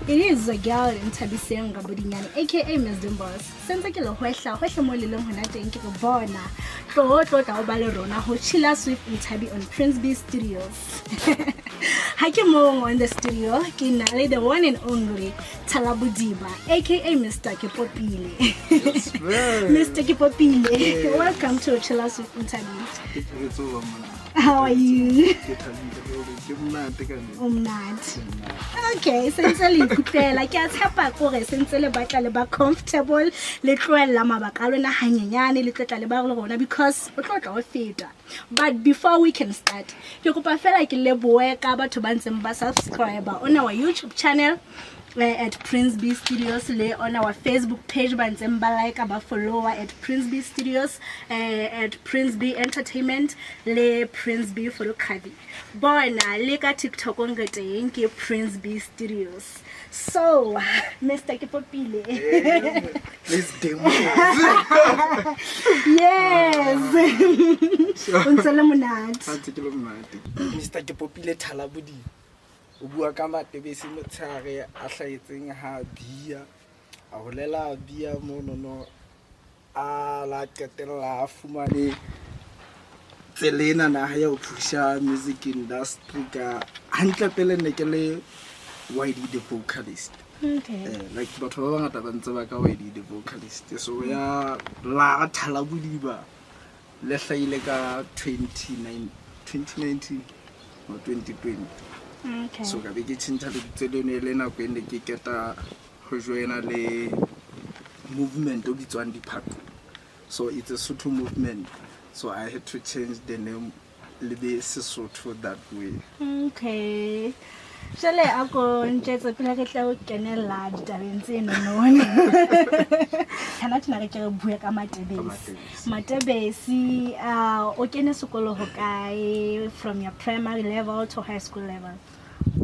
It is a girl Nthabiseng Rabodinyane, aka Ms. Dimbos. Sentse ke le hwehla hwehle mo le leng hona teng ke re bona. Tlo tlo tla o ba le rona ho Chilla Swift Nthabi on Prince B Studios. Ha ke mong on the studio ke na le the one and only Thalabodiba, aka Mr. Kepopile. Yes, man. Mr. Kepopile, Yeah. welcome to Chilla Swift Nthabi. Ke thabetse ho ba mona. How are you? Ke thabile hore ke monate ka nnete. O monate. Okay, sentse le ikutlwela ke a tshepa kore sentse le batla le ba comfortable le tlohella mabaka a lona hanyenyane le tlotla le ba le rona because o tlo tla o feta. But before we can start, ke kopa fela ke lebohe ka batho ba ntseng ba subscribe on our YouTube channel at Prince B Studios le on our Facebook page ba ntseng ba like ba follower at Prince B Studios, at Prince B Entertainment le Prince B Photography. Bona le ka TikTok re teng ke Prince B Studios. So, Mr. Kepopile. Let's demo. Yes. O ntse le monate. Ha ntse ke le monate. Mr. Kepopile Thalabodiba o bua ka Matebese motshehare a hlahetseng ha Bia, a holela Bia monono, a la qetella a fumane tsela ena naha ya ho phusha music industry ka hantle. Pele ne ke le YD the Vocalist. Like batho ba bangata ba ntse ba ka YD the Vocalist, so ya la Thalabodiba le hlahile ka 29 2019 or 2020. So ka be ke tjhentjha lebitso leno e le nako e ne ke keta ho joina le movement o bitswang Diphato. So it's a Sotho movement, so I had to change the name le be Sesotho that way. Okay. Jwale a ko ntjetse pele re tla o kenella ditabeng tse nonone. Hana tjena re ke re bue ka Matebesi. Matebesi, o kene sekolo ho kae from your primary level to high school level?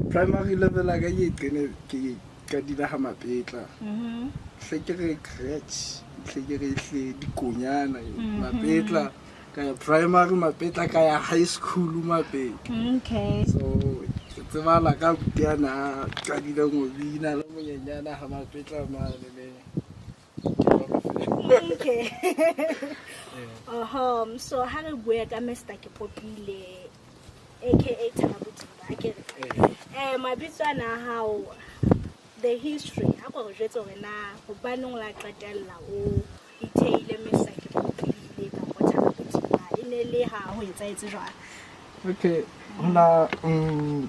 Primary level a ka ke qene ke qadile ha Mapetla. Hle ke re crèche, hle ke re hle dikonyana Mapetla, ka ya primary Mapetla, ka ya high school Mapetla. So ke tsebala ka butiana a qadileng ho bina le monyenyana ha Mapetla mane le. Okay. Oho, so ha re bue ka Mr. Kepopile aka Thalabodiba, akere? Mabitso ana a hao, the history, a ko re jwetse hore na hobaneng o la qetella o itheile Mr. Kepopile kapa Thalabodiba, e ne le ha ho etsahetse jwang? Okay, hona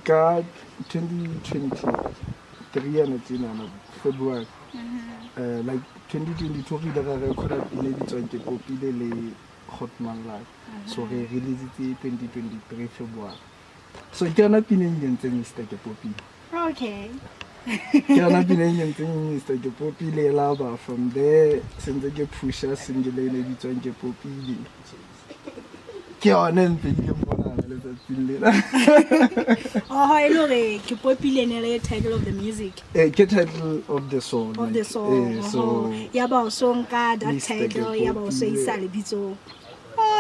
ka 2023 yana tjenana February, like 2022 re ile ra recorda pina e bitswang Ke Popile le Hotman Life. So re releasitse 2023 February. So ke yona pina e nkentseng Mr. Ke Popile. Ke yona pina e nkentseng Mr. Ke Popile, laba from there sentse ke pusha single e ne bitswang Ke Popile. Ke yone e mpehile monana letsatsing lena. Oh, e le hore Ke Popile ne le title of the music? Eh, ke title of the song. Of the like, song. Eh, so Ya ba o so nka that Mr. title, ya ba o so Kepopile. isa lebitsong.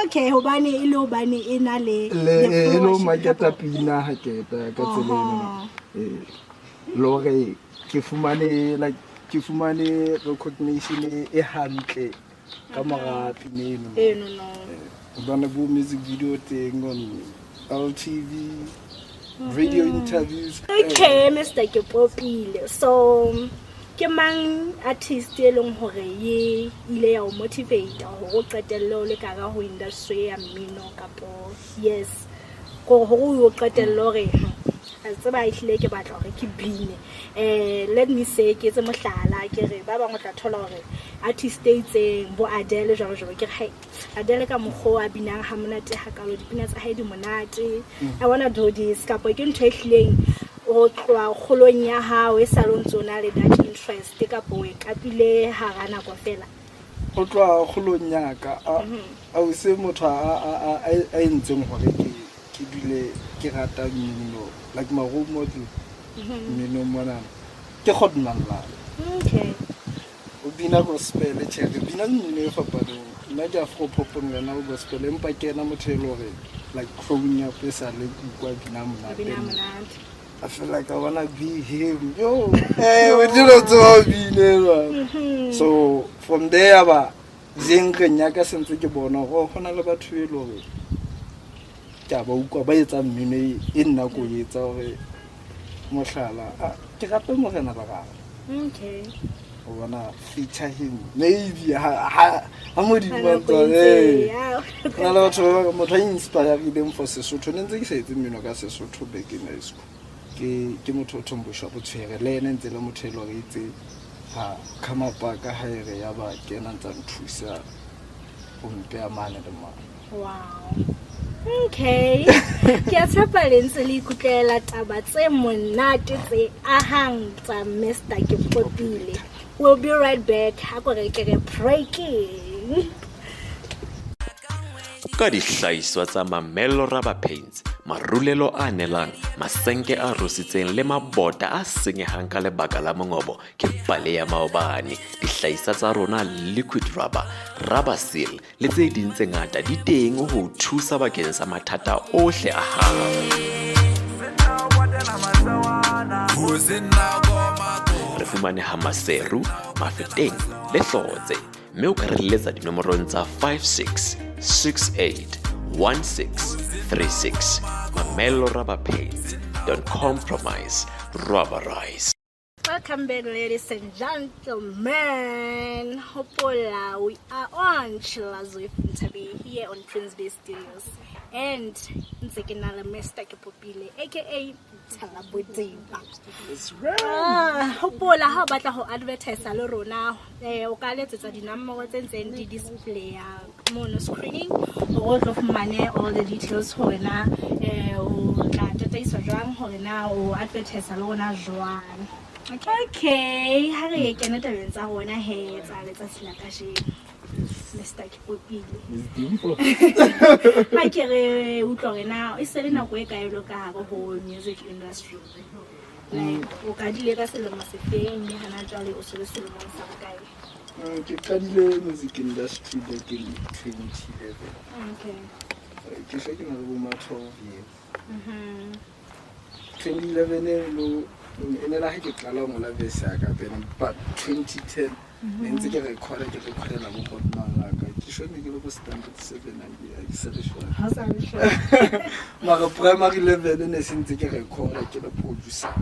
Okay, hobane e le hobane e na le le the e flow lo maketa kapa- pina ha keta ka tsela eno. Eh, le hore ke fumane, like ke fumane recognition e hantle ka mora pina eno. Eno no. Hobane bo music video teng on LTV radio interviews. Okay, Mr. Kepopile. So ke mang artist e leng hore ye ile ya o motivate hore o qetelle o le ka ho industry ya mmino, kapo yes, gore hore o qetelle hore a tseba ehlile ke batla hore ke bine? Let me say, ke etse mohlala, ke re ba bang o tla thola hore artist e itseng, bo Adele jwalo jwalo, ke re hai, Adele ka mokgwa o a binang ha monate hakalo, dipina tsa hae di monate, I wanna do this, kapa ke ntho e hlileng o tloha kgolong ya hao e sa le o ntse o na le that interest, kapa o e kapile hara nako fela? Go tloha kgolong yaka a o se motho a entseng hore ke dule ke rata mmino, like my role model mminong monana ke Godman Lala. O bina gospel, tjhe, re bina mmino e fapaneng, nna ke afro pop, wena o gospel, empa ke ena motho e le hore like growing up e sa le ke ukwa bina O monate. Bina monate. I feel like I wanna be him. Yo, eh, we did not tseba bine. So from there ba genre ya ka sentse ke bona go gona le batho e le hore ke a ba utlwa ba etsa mmino e nna ko e etsa hore mohlala ke rata Morena Lerala. Okay. O bona feature him maybe ha Modimo Ha a nako e ntse ntse e eh. ya. Ho na le batho ba bang motho a inspire-ileng for Sesotho ne ntse ke sa etse mmino ka Sesotho back in high school. Ke motho o Thomboshwa Botshwere le ene ntse le motho e le hore itse ha come up ka ha e re ya ba kena ntsa nthusa ho mpeha mane le mane. Wow. Okay. Ke a tshepa le ntse le ikutlwela taba tse monate tse ahang tsa Mr. Kepopile. We'll be right back. Ha ko re ke re breaking. Ka dihlahiswa tsa Mamello Rubber Paints, marulelo a nelang, masenke a rusitseng le mabota a senyehang ka lebaka la mongobo ke pale ya maobane. Dihlahiswa tsa rona liquid rubber, rubber seal le tse ding tse ngata di teng ho o thusa bakeng sa mathata ohle a hao. Re fumaneha Maseru, Mafeteng le Hlotse, mme o ka re letsa dinomorong tsa 56 68 16 36. Mamello Rubber Paints. Don't compromise. Rubberize. Welcome back, ladies and gentlemen. Hopola, we are on Chillaz with Nthabi here on Prince Bay Studios. And ntse ke na le Mr. Kepopile, aka Thalabodiba. That's right. Hopola ha o batla ho advertise le rona, o ka letsetsa dinomoro tse ntseng di display mono screening hore o tlo fumane all the details hore na o tla tataiswa jwang hore na o advertise le rona jwang. Okay, ha re kena tabeng tsa rona he tsa letsatsi la kajeno. Mr. Kepopile. Miss Dimple. Ha ke re utlwa hore na e se le nako e kae lo ka hare ho music industry. Like o qadile ka selemo sefeng mme hana jwale o se le selemong sa bokae? Ke qadile music industry back in 2011. Okay. Ke se ke na le bo ma 12 years. 2011 e lo e ne la ha ke qala ho ngola verse ya ka pele, but 2010 ne ntse ke record ke recordela bo hotman la ka. Ke shone ke le bo standard 7 a ke sa le sure. Ha sa le sure. Mara primary level ne se ntse ke record ke le producer.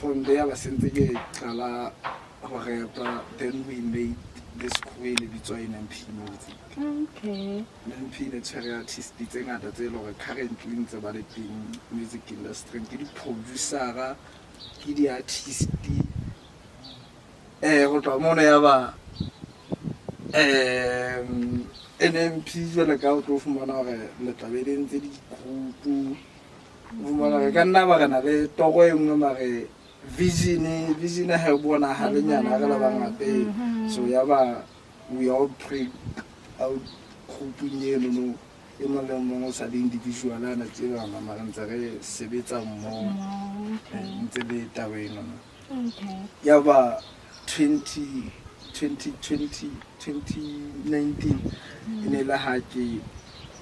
From there ba se ntse ke qala ho repa, then we made this crew e le bitswa NMP Music. Okay. NMP ne tshwere artist tse ngata tse e leng hore currently ntse ba le teng music industry, ke di-producer-a, ke di-artist. Ho tloha mono ya ba NMP jwale ka o tlo fumana hore le tla be le ntse di-group, o fumana hore ka nna ba re na le toro e nngwe mare vision ha e bonahale nyana re le bangata. So ya ba we all break out grouping eno no, e mong le mong o sa le individual ana tsebana mara ntse re sebetsa mmoho, ntse le taba eno no. Okay. Ya ba 2019 e ne le ha ke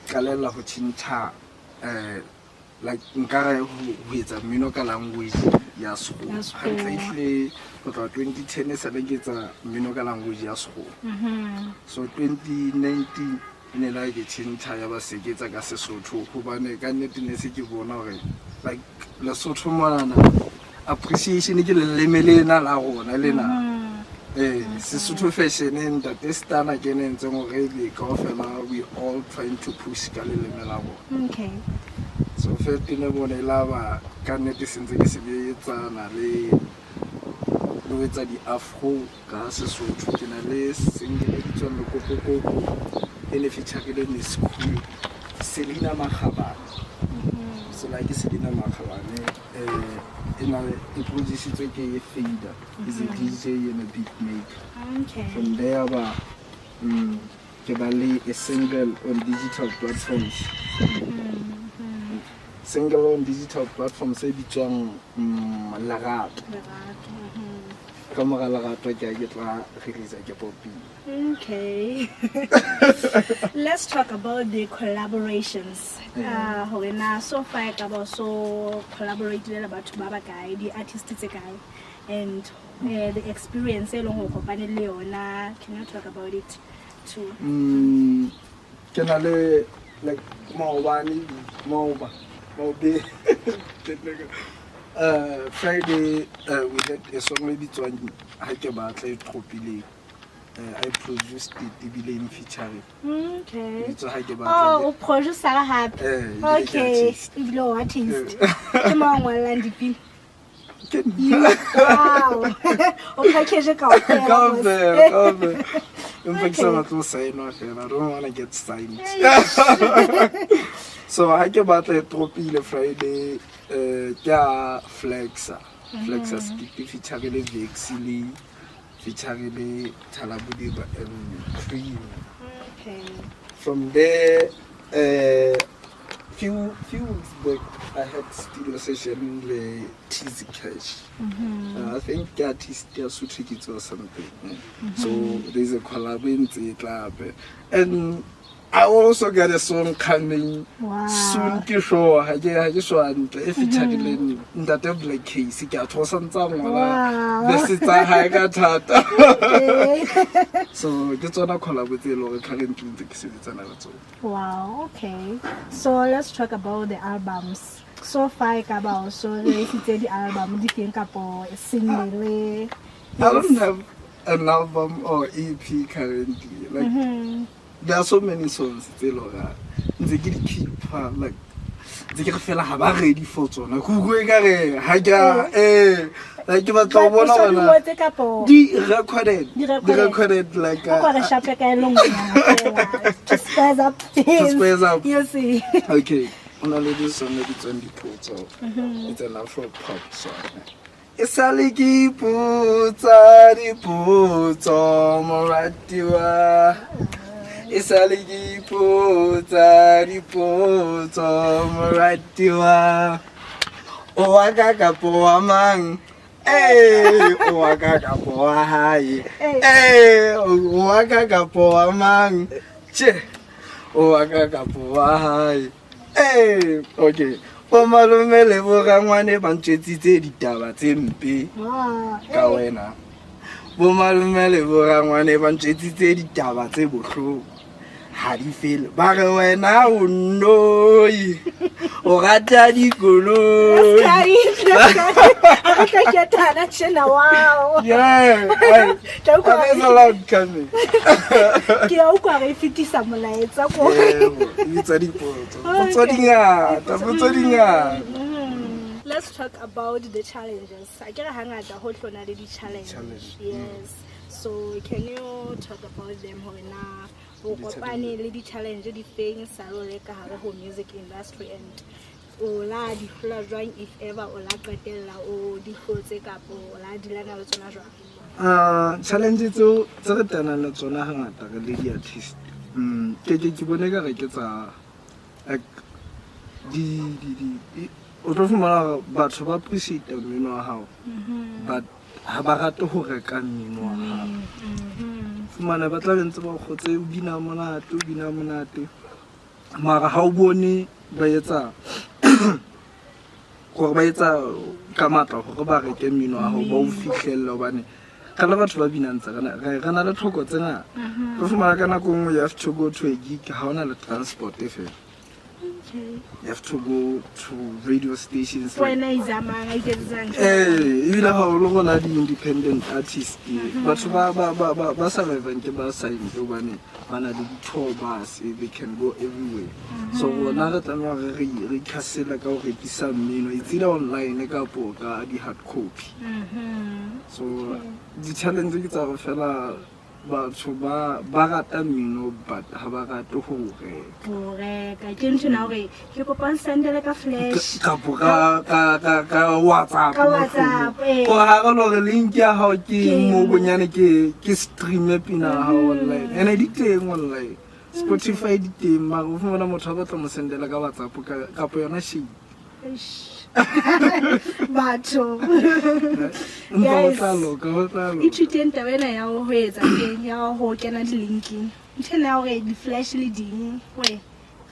qalella ho tjhentjha like nkare ho etsa mmino ka language ya Sekgowa. Ya Sekgowa. Hantle ehlile ho tloha 2010 e sale ke etsa mmino ka language ya Sekgowa. So 2019 e ne le ha ke tjhentjha ya ba se ke etsa ka Sesotho hobane ka nnete ne se ke bona hore like Lesotho monana appreciation ke leleme lena la rona lena. Sesotho fashion ntate Stana ke ene entseng hore ebe kaofela we all trying to push ka leleme la rona. Okay. So fetile bone la ba ka nnete se ntse ke sebetsana le ho etsa di-afro ka Sesotho. Ke na le single e bitswang Lekokokoko e ne featurile Miss Cool Selina Makgabane. So like Selina Makgabane e na e produce-itswe ke Fader, is a DJ and a beat maker. Okay. From there ba ke ba le a single on digital platforms. Single on digital platforms e bitswang Lerato. Lerato. Ka mora lerato ke a ke tla release ke popile. Okay. Let's talk about the collaborations. Hore na so far e ka ba so collaborate le batho ba ba kae, di-artist tse kae, and the experience e leng hore kopane le yona. Can you talk about it too? Ke na le like maobane maoba maobe Friday, we had a song e bitswang Ha Ke Batla e tropileng. I produced it ebile in featuring. Bitswa Ha Ke Batla. Oh, o producer hape. Eh, ebile ke Okay. artist. Ebile o artist. Ke mang o ngwallang dipina? Ke nna. Wow. O package kaofela. Kaofela, kaofela. Empa ke sa Okay. batle ho sign-wa fela. I don't wanna get signed. So Ha Ke Batla e tropile Friday, ke a Flexa. Flexa skit feature le Vexy le feature le Thalabodiba and Cream. From there, few weeks back, I had studio session le Tizzy Cash. I think ke artist ya Sotho Kitso or something. So there's a collab e ntse e tla hape. And I also got a song coming soon, ke sure, ha ke sure hantle, e featuring le Ntate Black Case. Ke a thosa ntsa ngwala verse tsa hae ka thata. So ke tsona collab tse e leng hore currently ntse ke sebetsana le tsona. Wow, okay. So let's talk about the albums. So far e ka ba o so releasitse di-album di feng kapo single? I don't have an album or EP currently. Like, there are so many songs tse leng hore ntse ke di keep-a, like ntse ke re fela ha ba ready for tsona. Ke utlwe ekare ha ke a like ke batla ho bona O so di hore na ngotse kapo? Di recorded. Di Di recorded. recorded, like O ko re shape ka e le nngwe fela, to spice up things. spice up. You see. Okay, ho na le this song e bitswang Dipotso. It's an Afro pop song. E sale ke ipotsa dipotso, moratiwa. E sale ke ipotsa dipotso, moratiwa. O wa ka kapo wa mang? Eh, o wa ka kapo wa hae? Eh, o wa ka kapo wa mang? Tjhe, o wa ka kapo wa hae? Eh, okay. Bo malome le bo rangwane ba ntjwetsitse ditaba tse mpe ka wena. Bo malome le bo rangwane ba ntjwetsitse ditaba tse bohloko. Ha di fele. Ba re wena o nnoi. O rata dikoloi. A re tla ketana tjena, wow. Yeah, Tla utlwa- there's a lot coming. Ke a utlwa re e fetisa molaetsa ko. Yebo, e bitsa Dipotso. Potso di ngata, potso di ngata. Let's talk about the challenges. A ke re hangata ho hlona le di-challenge. Challenge. Yes. So can you talk about them, hore na o kopane le di-challenge di feng sa lo le ka hare ho music industry, and o la di hlola jwang, if ever o la qetella o di hlotse, kapo o la dilana le tsona jwang? Challenge tseo tse re tanang le tsona hangata re le di-artist, ke bone ka re ke tsa like di o tlo fumana hore batho ba appreciate mmino wa hao, but ha ba rate ho reka mmino wa hao. Fumana ba tla be ntse ba o kgotse, o bina monate, o bina monate, mara ha o bone ba etsa gore ba etsa ka matla gore ba reke mmino wa hao, ba o fihlelle, hobane re le batho ba binang tse re na le tlhoko tse ngata. Re fumana ka nako nngwe you have to go to a gig, ha ona le transport e fela. You have to go to radio stations like Wena izamang a iketsetsang? Eh, ebile ha o le rona di-independent artist, batho ba survivang ke ba signed, hobane ba na le di-tour bus, they can go everywhere. So rona re tlameha re ikhasela ka ho rekisa mmino, it's either online kapo ka di-hard copy. So di-challenge ke tsa hore fela batho ba rata mmino, but ha ba rate ho o reka. Ho reka ke ntho na hore ke kopa o nsendele ka flash. Kapo ka WhatsApp. Ka WhatsApp, eh. O ha re lo re link ya hao ke Ke mo bonyane ke stream pina ya hao online, ene di teng online, Spotify di teng, mara o fumana motho a batla mo sendela ka WhatsApp kapo yona shape. Eish. Batho. Empa ho Guys. tla loka, ho tla loka. Ithuteng taba ena ya ho etsa keng, ya ho kena di-linking. Ntho ena ya hore di-flash le ding, we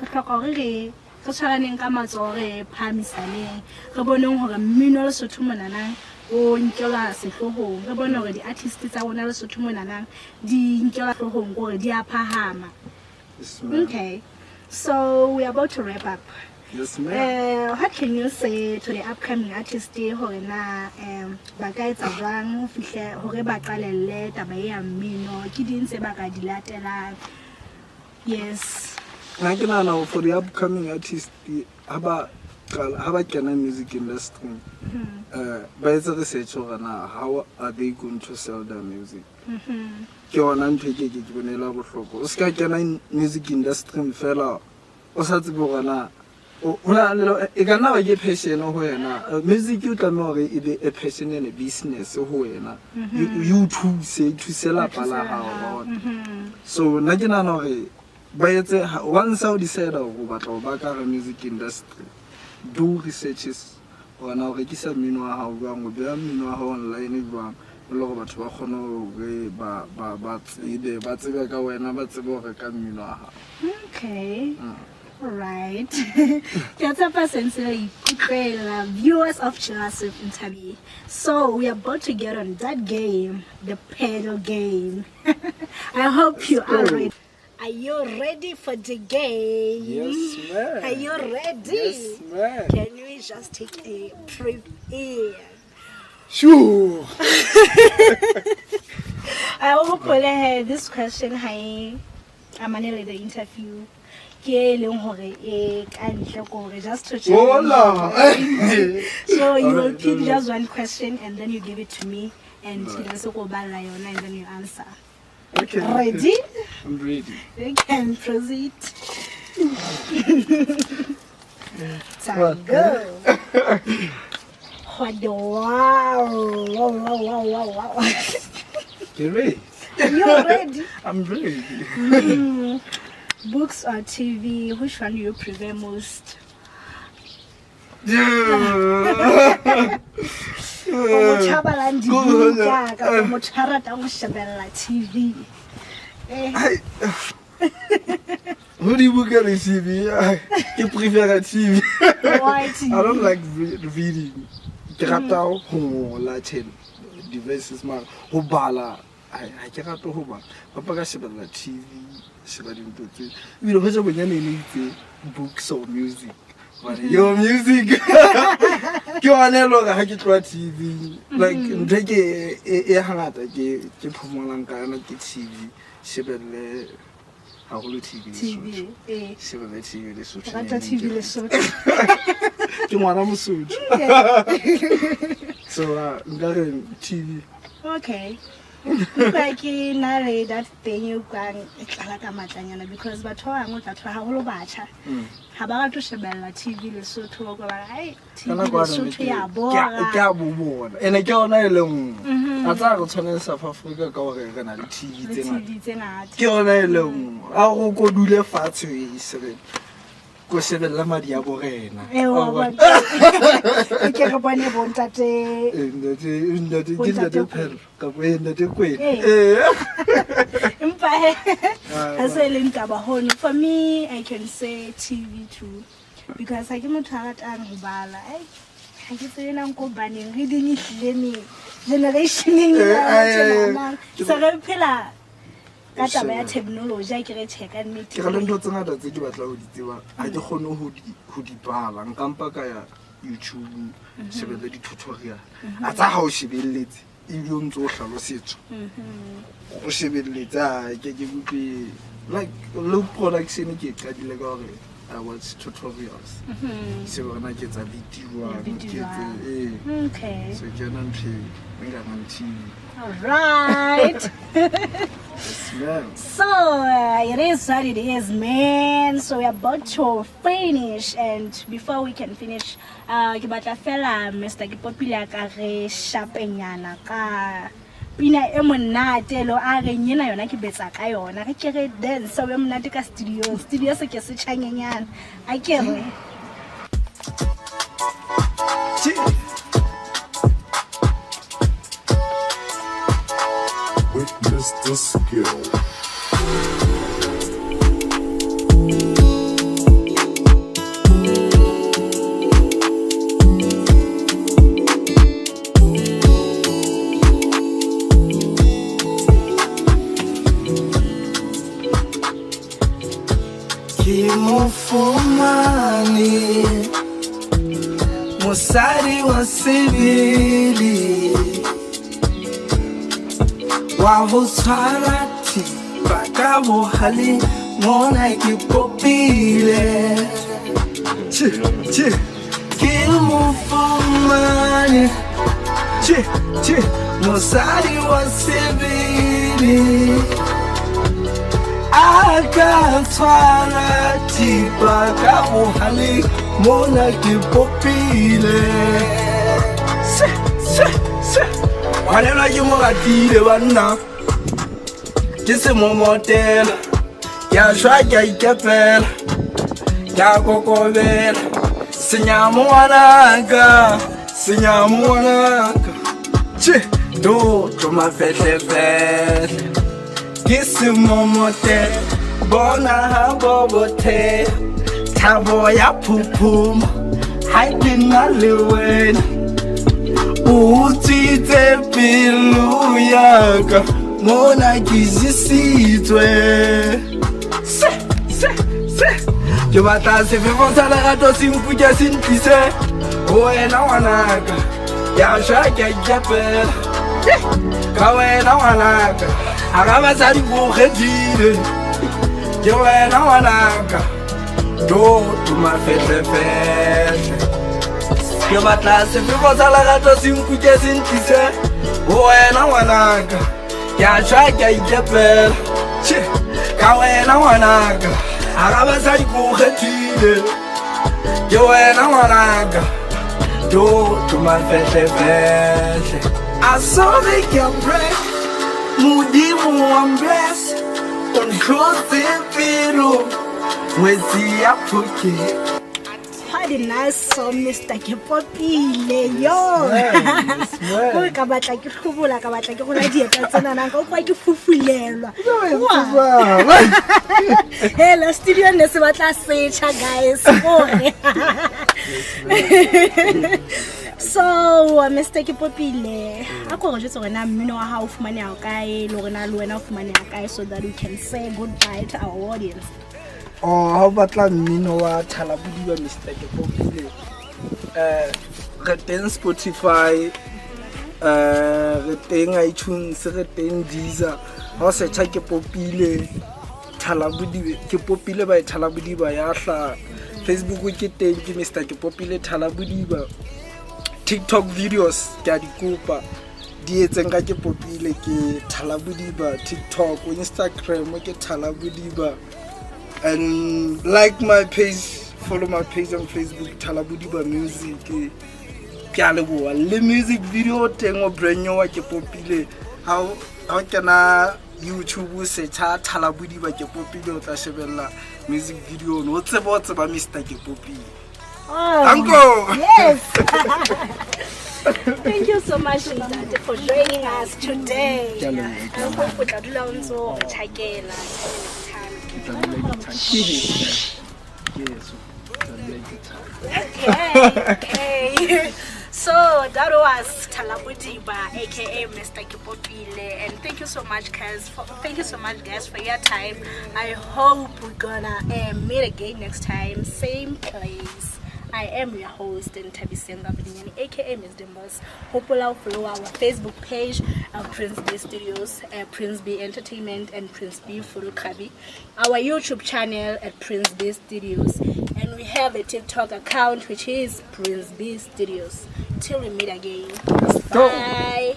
re hloka hore re tshwaraneng ka matsoho, re phahamisaneng, re boneng hore mmino Lesotho monanang o nkelwa sehloohong, re bone hore di-artist tsa rona Lesotho monanang di nkelwa hloohong, kore di a phahama. Yes, ma'am. Okay, so we are about to wrap up. Yes, ma'am. What can you say to the upcoming artist hore na ba ka etsa jwang ho fihle hore ba qalelle taba e ya mmino, ke ding tse ba ka di latelang? Yes. Nna ke nahana hore for the upcoming artist, ha ba qala, ha ba kena music industry, ba etse research hore na how are they going to sell their music. Ke yona ntho e ke bone e la bohlokwa. O ska kena music industry fela o sa tsebe hore na o na le, e ka nna ba ke passion ho wena. Music o tlameha hore e be a passion and a business ho wena. E o thuse, e thuse lapa la hao, wa bona. So nna ke nahana hore ba etse once o decide hore o batla ho ba ka hara music industry, do researches hore na o rekisa mmino wa hao jwang, o beha mmino wa hao online jwang, e le hore batho ba kgone hore ba tsebe, ba tsebe ka wena, ba tsebe hore ka mmino wa hao. Okay. Right. Ke a tshepa se ntse le ikutlwela, viewers of Joseph Nthabi. So we are about to get on that game, the pedal game. I hope you are ready. Are you ready for the game? Yes, ma'am. Are you ready? Yes, ma'am. Can we just take a trip in? Sure. I hope this question hi amane le the interview. Ke e leng hore e ka ntle ko hore just to check. Hola. So you will Alright, pick alright. just one question and then you give it to me and Right. ke se go balla yona and then you answer. Okay. Ready? I'm ready. We can proceed. Time go. What the wow, wow, wow, wow, wow, wow. Get ready. You're ready? I'm ready. Books or TV, which one do you prefer most? Yeah. O motho a balang dibuka kapa motho a ratang ho shebella TV? Ho dibuka le TV, ke prefer TV. Why TV? I don't like reading. Ke rata ho ngola tjhe di-verses, mara ho bala, ha ke rate ho bala. Papa ka shebella TV, sheba dintho tse. Ebile ho ja bonyane e ne itse books or music. Hobane yo music. Ke yona e le hore ha ke tloha TV, like ntho e ke e hangata ke phomolang ka yona ke TV, shebelle haholo TV TV, Lesotho. eh. Shebelle TV Lesotho. O rata TV Lesotho. Ke ngwana Mosotho. So nka re TV. Okay. Utlwa ke na le that thing e utlwang e tlala ka matlanyana because batho ba bangwe o tla thola haholo batjha. Ha ba rate ho shebella TV Lesotho, ba utlwa ba re, "Ai, TV Ka nako ya Lesotho nete, ya ke bora." a bo bona. Ene ke yona e le nngwe. A tsaya re tshwane le South Africa ka hore re na le TV Le tse ngata. TV tse ngata. Ke yona e le nngwe. A go ko dule fatshe o e shebelle. Ko shebella madi a borena. Eh, wa Wa bona. bona. Ke re bone bo ntate. Eh, ntate, Bo ke ntate ntate Kwena. Phelo, kapa eh, ntate Kwena. Eh. Eh. Empa he, Ah, ha se e leng taba hono. For me, I can say TV too. Because ha ke motho a ratang ho bala. Ai, ha ke tsebe nang ko hobaneng, reading e hlile me generationeng Eh, ena ya eh, eh, tjenana. ke Se re phela ka taba ya Shebe. technology, ha ke re tjhe ka nnete. Ke ra le ntho tse ngata tse ke batlang ho di tseba, ha ke kgone ho di bala. Nka mpa ka ya YouTube, shebelle di-tutorial. A tsa ha o shebelletse, ebile o ntso o hlalosetswa. O shebelletse, ha ke utlwe, like, le production ke e qadile ka hore I watch tutorials. Se bona ke tsa beat jwang, Beat ke jwang. tse, eh. Okay. So ke yona ntho e nka rang TV. All right. Yes, ma'am. So it is what it is, man. So we're about to finish, and before we can finish, ke batla fela Mr. Kepopile a ka re shapenyana ka pina e monate lo a reng ena yona ke betsa ka yona. Re ke re dance o be monate ka studio. Studio se ke se tjhanyenyana. A ke re. Che. With Mr. Skill. Ke mo fumane mosadi wa sebele wa ho tshwara thipa ka bohaleng mona ke popile. Che, che. Ke mo fumane Che, che. mosadi wa sebele a ka tshwara thipa ka bohaleng mona ke popile. Se, se, se. Ngwanenwa ke mo ratile banna, ke se momotela, ke a shwa ke a ikepela, ke a kokobela. Senyamo ngwanaka, senyamo ngwanaka. Che. Dotlo mafehlefehle, ke se momotela, bona ha bobotheha, thabo ya phuphuma ha ke na le wena. O utswitse pelo ya ka, mona ke jesitswe. Se, se, se. Ke batla sefefo sa lerato se nkuke se ntlise ho wena ngwanaka. Ke a shwa ke a ikepela ka wena ngwanaka, hara basadi ko kgethile, ke wena ngwanaka. Dotlo mafehlefehle, ke batla sefefo sa lerato se nkuke se ntlise ho wena ngwanaka. Ke a shwa ke a ikepela Che. ka wena ngwanaka, hara basadi ko kgethile, ke wena ngwanaka. Dotlo mafehlefehle. I saw they can break, Modimo wa bless, o ntlotse pelo, ngwetsi ya Phokeng. What a nice song, Mr. Kepopile. Yo. Ko ka batla ke hlobola, ka batla ke rola dieta tsena ka utlwa ke fufulelwa. Wa. Hello, studio ne se batla setjha guys. Hore. So, Mr. Kepopile, a ko re jwetse hore na mmino wa hao o fumaneha kae, le hore na le wena o fumaneha kae so that we can say goodbye to our audience. Oh, ha o batla mmino wa Thalabodiba Mr. Kepopile, re teng Spotify, re teng iTunes, re teng Deezer. Ha o searcha Kepopile Thalabodiba, Kepopile by Thalabodiba ya hlaha. Facebook ke teng, ke Mr. Kepopile Thalabodiba. TikTok videos ke a di kopa, di etseng ka Kepopile, ke Thalabodiba. TikTok, Instagram ke Thalabodiba. And like my page, follow my page on Facebook, Thalabodiba Music. Ke a leboha. Le music video teng o brand new wa Kepopile. Ha o kena YouTube o searcha Thalabodiba Kepopile, o tla shebella music video ono. O tsebe o tseba Mr. Kepopile. Oh, Uncle. Yes. Thank you so much, Ntate, for joining us today. Ke a leboha, ke a I hope o tla dula o ntso re tjhakela time and time. Ke eso. Ke tla dula ke tjhaka. Okay. So that was Thalabodiba, aka Mr. Kepopile, and thank you so much, guys. Thank you so much, guys, for your time. I hope we're gonna meet again next time, same place. I am your host, Nthabiseng Rabodinyane, aka Ms. Dimbos. Hopola follow our Facebook page, Prince B Studios, Prince B Entertainment, and Prince B Photography. Our YouTube channel at Prince B Studios, and we have a TikTok account which is Prince B Studios. Till we meet again. Go. Bye.